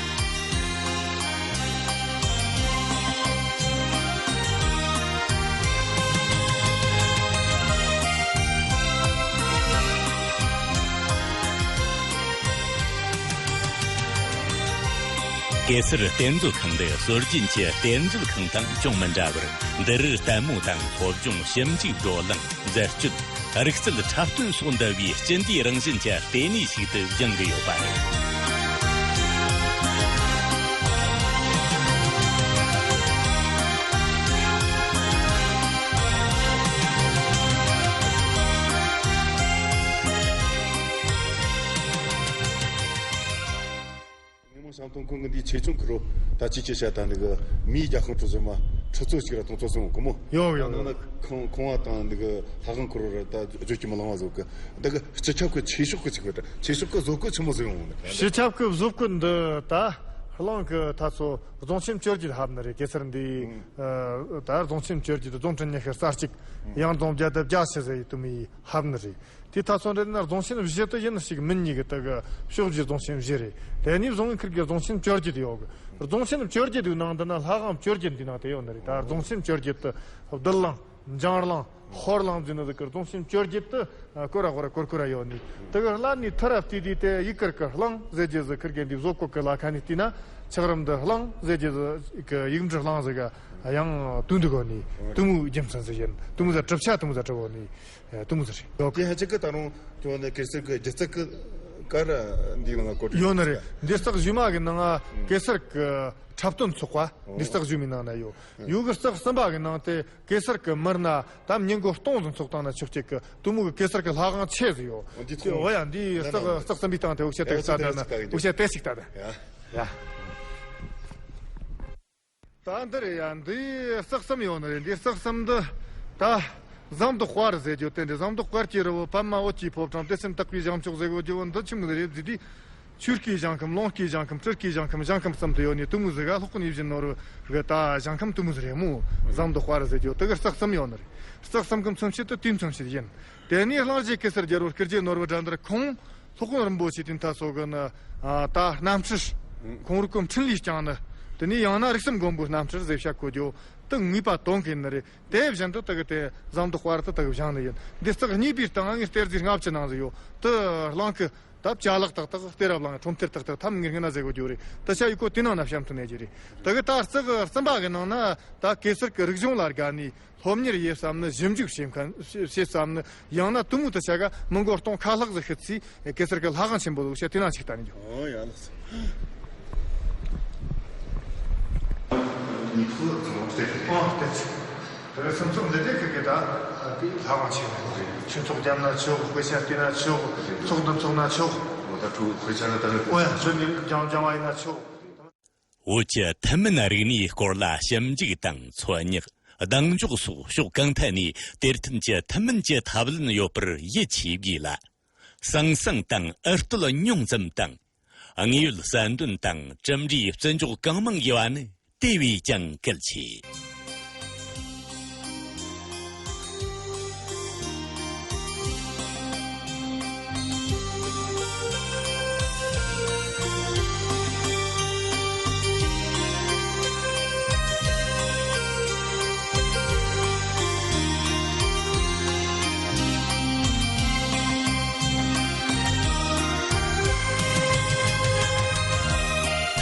གེ་སར་གཏེར་མཛོད་ཁང་འདི་སྲོལ་རྒྱུན་གྱི་གཏེར་མཛོད་ཁང་དང་ཅུང་མི་འདྲ་བར། འདི་རུ་ལྟད་མོ་དང་སློབ་སྦྱོང་། ཞིབ་འཇུག་བགྲོ་གླེང་། འཛད་སྤྱོད། རིག་རྩལ་འཁྲབ་སྟོན་སོགས་འདུ་བའི་སྤྱི་ཟླའི་རང་བཞིན་གྱི་ལྟེ་གནས་ཤིག་ཏུ་བཞེངས་ཀྱི་ཡོད་པ་རེད། ཉིན་མོ་བྱམས་སྟོན་ཁོང་གི་འདིའི་ཆེ་ཆུང་ཁུར་རོ་ད་ཅི་ཅི་བྱ་ད་འདི་གི་མིའི་རྒྱལ་ཁང་ཁྲོད་ཟེར་མ་ཁྲི་ཚོ་གཅིག་ར་སྟོང་ཚོ་ཟེར་འོང་གི་མོ། ཡོད་ཡོད། ནང་ན་ཁང་ཁང་བ་དང་འདི་གི་ལྷ་ཁང་ཁུར་རོ་ར་ད་བརྗོད་ཀྱི་མི་ལང་བ་བཟོ་གི། འདི་གི་སྤྱི་ཁྱབ་ཀྱི་ཆོས་ཕྱོགས་ཀྱི་ཆེ་བ་ད་ཆོས་ཕྱོགས་ཀྱི་བཟོ་བཀོད་ཆི་མོ་ཟེར་འོང་ནི། སྤྱི་ཁྱབ་ཀྱི་བཟོ་བཀོད་འདི་ད་གླིང་གི་ད་ཚོ་རྫོང་ཆེན་བཅོ་བརྒྱད་ལྷབ་ནི་རེད། གེ་སར་འདི་ད་རྫོང་ཆེན་བཅོ་བརྒྱད་རྫོང་ཕྲན་ཉི་ཤུ་རྩ་གཅིག་ཡང་རྫོང་བརྒྱ་དང་བརྒྱད་ཅུ་ཟེར་ཡི་དུ་མི་ལྷབ་ནི་རེད། དེ་ད་ཚོ་འདྲ་ན་རྫོང་ཆེན་བཞི་དུ་ཡིན་ཞིག་མིན་གཉིས་ཀྱི་དུ་གི་ཕྱོགས་བཞི་རྫོང་ཆེན་བཞི་རེད། དེ་ནས་བཟུང་ངི་ཁིར་གི་རྫོང་ཆེན་བཅོ་བརྒྱད་ཡོད་གི། རྫོང་ཆེན་བཅོ་བརྒྱད་དུ་ནང་དུ་ན་ལྷ་ཁང་བཅོ་བརྒྱད་འདི་ནང་དུ་ཡོད་ནི་རེད། ད་རྫོང་ཆེན་བཅོ་བརྒྱད་དུ་བདུད་གླིང་འཇང་གླིང་ཧོར་གླིང་འཛིན་ནི་ཟིག་གི་རྫོང་ཆེན་བཅོ་བརྒྱད་དུ་སྐོར་ར་སྐོར་ར་སྐོར་སྐོར་ར་ཡོད་ནི་དུ་གི་ལ་ནི་ཐར་ར་བལྟས་དུས་དེ་ཡིག་ཀར་གི་གླིང་ཟེར་རྒྱུ་ཟིག་ཁིར་གི་འདི་བཟོ་བཀོད་གི་ལ་ཁ་ནས་བལྟས་ན་ཆགས་རིམ་འདི་གླིང་ཟེར་རྒྱུ་ཟིག་གི་ཡིག་འབྲུ་གླིང་ཟིག་ག་ཡང་དུ་འདུག་གོ་ནི་དུ་མོ་རྒྱུ་མཚན་ཟིག་ཡིན། དུ་མོ་ཟིག་གྲུབ་ཆ་དུ་མོ་ཟིག་གྲུབ་གོ་ནི། ཨ། དུ་མོ་ཟེར་རེད། དེ་ཧ་ཅང་གི་ད་རུང་ཁྱོད་ནི་གེ་སར་གི་སྒྱུ་རྩལ་གི་ཀ་ར་འདི་ནང་བཀོད་ཡོད་ནི་རེད། འདི་རྩེག་བཞི་མ་གི་ནང་ང་གེ་སར་གི་འཁྲབ་སྟོན་ཚོགས་པ་འདི་རྩེག་བཞི་མའི་ནང་ན་ཡོད། ཡོད་གི་རྩེག་གསུམ་པ་གི་ནང་དེ་གེ་སར་གི་མི་སྣ་ད་མི་མགོ་སྟོང་ཟིག་ཚོགས་སྟངས་ན་ཆོག་ཅིག་གི་དུ་མོ་གི་གེ་སར་གི་ལྷ་ཁང་ཆེ་ཟིག་ཡོད། འོ་ཡ། འདི་རྩེག་རྩེག་གསུམ་པའི་སྟེང་དེ་འུ་ཆ་དེ་ས་ད་ན་འུ་ཆ་དེ་ཞིག་ད་ད་ཡ། ཡ། ད་འདི་རེད་ཡ། འདི་རྩེག་གསུམ་ཡོད་ནི་རེད། འདི་རྩེག་གསུམ་འདི་ད་ཟངས་མདོག་དཔའ་རི་ཟེར་རྒྱུ་དེ་འདྲ། ཟངས་མདོག་དཀར་གྱི་རི་བོ། པདྨ་འོད་ཀྱི་ཕོ་བྲང་། དེ་བཞིན་དག་པའི་བྱང་ཕྱོགས་ཟེར་གོ་རྒྱུ་བོ་འདི་ཆི་མོ་རེད་ཟེར་དུས། ཆོས་སྐུའི་ཞིང་ཁམས། ལོངས་སྐུའི་ཞིང་ཁམས། སྲིད་སྐུའི་ཞིང་ཁམས། ཞིང་ཁམས་གསུམ་དུ་ཡོད་ནི་དེ་མོ་ཟིག་ག་ལྷག་པ་ནས་བཞིན་ནོར་བུ་གི་ད་ཞིང་ཁམས་དེ་མོ་ཟིག་རེད་མོ། ཟངས་མདོག་དཔལ་རི་ཟེར་རྒྱུ་དེ་གི་རྩེ་གསུམ་ཡོད་ནི་རེད། རྩེ་གསུམ་གི་མཚོན་བྱེད་དེ་དེའི་མཚོན་བྱེད་ཡིན། དེ་ནས་གླིང་རྗེ་གེ་སར་རྒྱལ་པོ་སྐུ་རྗེས་ནོར་བུ་དགྲ་འདུལ་ཁོང་སློབ་དཔོན་རིན་པོ་ཆེ་དེ་མཐའ་སོགས་ཀྱི་ནི་ད་རྣམ་སྤྲུལ་ཁོང་རུ་ཀོ་འཕྲིན་ལས་བསྐྱངས་ནི། དེ་ནས་ཡང་ན་རིགས་གསུམ་མགོན་པོའི་རྣམ་སྤྲུལ་ཟེར་བྱ་གོ་རྒྱུ་དེ་ངེས་པ་དོན་གྱི་ནི་རེད། དེ་བཞིན་དུ་དེ་གི་དེ་ཟངས་མདོག་དཔལ་རི་དེ་དེ་གི་བཞེངས་ནི་ཡིན། འདི་རྩེ་གཉིས་པའི་སྟེང་ངས་གཏེར་རྫས་ལྔ་བཅུ་ནང་ཟིག་ཡོད། དེ་གླིང་གི་ད་བཅའ་ལག་ཏག་ཏག་གཏེར་རབ་གླིང་ཁྲོམ་གཏེར་ཏག་ཏག་ཐམ་ངེར་སྔ་ན་ཟེར་གོ་རྒྱུ་རེད། དེ་ཆ་ཡི་གོ་དེ་ནང་ན་བཤམས་ཐུབ་ནས་རྒྱུ་རེད། དེ་གི་ད་རྩེ་གསུམ་པ་གི་ནང་ན་ད་གེ་སར་གི་རིག་གཞུང་ལ་དགའ་ནི། སློབ་གཉེར་ཡེད་བསམ་ནི། ཞིབ་འཇུག་བྱེད་མཁན་བྱེད་བསམ་ནི། ཡང་ན་དེ་མོ་དེ་ཆ་ག་མི་མགོ་སྟོང་ཁ་ལྷག་ཟིག་ཤི་ཚེ་གེ་སར་གི་ལྷ་ཁང་ཆེན་པོ་ལུགས་བཤད་དེ་ནང་ཞིག་ལྟ་ནི་འགྱོ། ཨོ་ཡ་ལགས་སོ། ཉི་ཚེ་ཚང་མ་བལྟས་ཏེ། ཨོ་བལྟས་ཚེ། དེ་ག་སུམ་ཚོགས་འདི་འདྲའི་ཁུལ་གི་ད་ལྷ་ཁང་ཆེན་པོ་རེད། ཆོས་ཚོགས་བརྒྱབ་ན་ཆོག། དཔེ་ཆ་བལྟས་ན་ཆོག། ཚོགས་འདུ་འཚོགས་ན་ཆོག། ཨོ་ད་ཁྲུ་དཔེ་ཆ་ན་ད་ནི། ཨོ་ཡ་ཆོས་འདི་སྦྱང་སྦྱང་བ་ཡིན་ན་ཆོག། བོད་ཀྱི་ཐུན་མིན་རིག་གནས་སྐོར་ལ་ཞིབ་འཇུག་དང་འཚོལ་སྙེག། གདེང་འཇོག་སོགས་ཕྱོགས་གང་ཐད་ནས་དེར་ཐོན་གྱི་ཐུན་མིན་གྱི་ཐབས་ལམ་ཡོད་པར་ཡིད་ཆེས་དགོས་ལ། ཟང་ཟིང་དང་ཨུ་ལྟོལ་ཉུང་ཙམ་དང་། དངོས་ཡོད་གསལ་འདོན་དང་གྲུབ་འབྲས་བརྩི་འཇོག་གང་མང་དགོས་པ་ནི་དེ་བས་ཀྱང་གལ་ཆེ།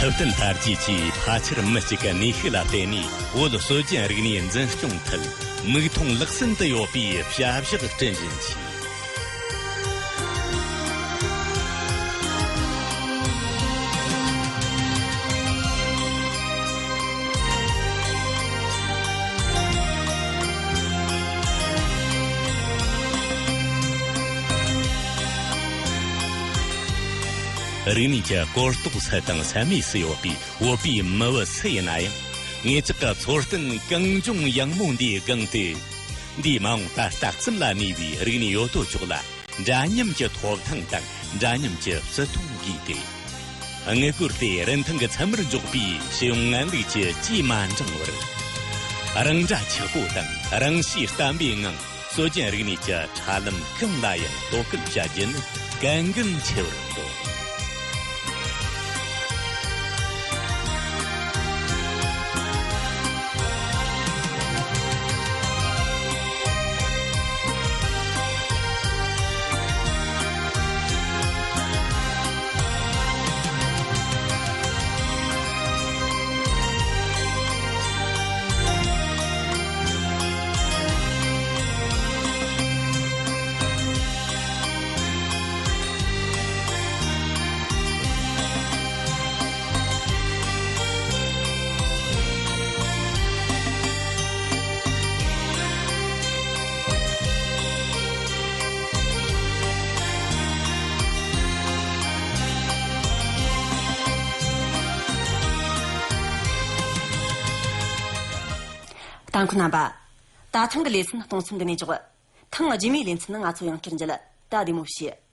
ཐུབ་བསྟན་དར་རྒྱས་ཀྱིས་ཕལ་ཆེར་མི་གཅིག་གི་ནུས་ཤུགས་ལ་བརྟེན་ནས་བོད་སྲོལ་རྒྱུན་རིག་གནས་འཛིན་སྐྱོང་ཐད་མིག་མཐོང་ལག་ཟིན་དུ་ཡོད་པའི་བྱ་གཞག་སྐྲུན་བཞིན་མཆིས། རིག་གནས་ཀྱི་གོ་རྟོགས་སུ་དང་ས་གནས་སུ་ཡོད་པའི་བོད་པའི་མི་བུ་སུ་ཡིན་ན་ཡང་ངེད་ཅག་གི་འཚོ་རྟེན་གངས་ལྗོངས་ཡངས་མོ་འདིའི་སྒང་དུ། འདིའི་མ་འོངས་ད་ལྟ་ཙམ་ལ་གནས་པའི་རིག་གནས་ཡོད་དོ་ཅོག་ལ་འདྲ་མཉམ་གྱི་ཐོབ་ཐང་དང་འདྲ་མཉམ་གྱི་བརྩི་མཐོང་དགོས་ཏེ། དངུལ་སྒོར་དེ་རིན་ཐང་གི་ཚད་མར་འཇོག་པའི་ཤེས་ཡོན་ངན་ལུགས་ཀྱི་ཇུས་མ་འབྲང་བར། རང་འདྲ་ཆགས་པོ་དང་རང་གཤིས་བརྟན་པོའི་ངང་སྲོལ་རྒྱུན་རིག་གནས་ཀྱི་ཁྲ་ལམ་གང་ལ་ཡང་དོ་ཁུར་བྱ་རྒྱུ་ནི་གལ་འགངས་ཆེ་བར་འདོད། ལྟ་མཁན་རྣམ་པ། ད་ཐེངས་ཀྱི་ལེ་ཚན་གཏོང་མཚམས་འདི་ནས་འཇོག། ཐེངས་རྗེས་མའི་ལེ་ཚན་ནི་ང་ཚོ་ཡང་བསྐྱར་མཇལ། ད་བདེ་མོ་བྱོས།